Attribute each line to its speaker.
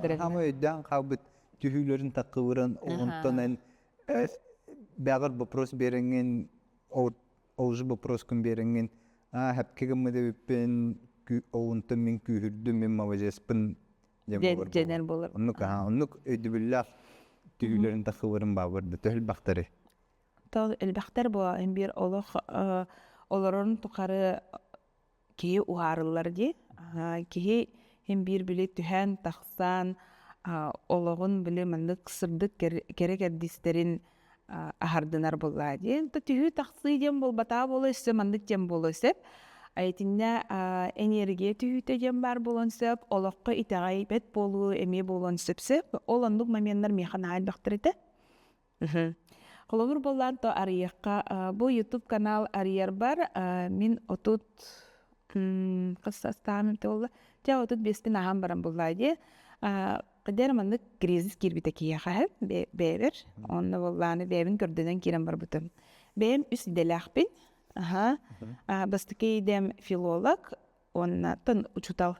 Speaker 1: Буолбуттар.
Speaker 2: Ама өйдөөн хаалбыт түһүүлэрин таккыбыран, онтон эн бэҕэр вопрос биэрэҥҥин, ол же вопроскун биэрэҥҥин, аа хэпке гыммыт эбиппин, онтон мин күүһүрдүм, мин маладьыаспын диэн буолар.
Speaker 1: Дьэнэр буолар.
Speaker 2: Оннук аха, оннук өйдөбүллээх түһүүлэрин таккыбырын баабыр да төһөлбөхтөрү.
Speaker 1: Тол элбэхтэр буо эн биир олох олорорун тухары киһи уһаарыллар дии. Киһи һин биир били түһэн тахсан олоҕун били маннык сырдык кэрэ кэрдиистэрин аһардынар буоллаа дии. Түһүү тахсыы диэн буолбатаҕа буолуо өссө маннык диэн буолуо сөп. Итиннэ энергия түһүүтэ диэн баар буолуон сөп, олоххо итэҕэйбэт буолуу эмиэ буолуон сөп сөп. Ол оннук моменнар миэхэ наһаа элбэхтэр этэ. Холобур буоллаан то арыйыахха бу YouTube канал арыйарбар мин 30 хас саастааҕым эбитэ буолла? Дьэ 35-пин ааһан баран буллаа дии. Дьэ маннык кризис киирбитэ киһиэхэ бэйэбэр. Онно буоллааны бэйэбин көрдөнөн киирэн барбытым. Бэйэм үс идэлээхпин. Аха. Бастакы идэм филолог уонна тон учуутал.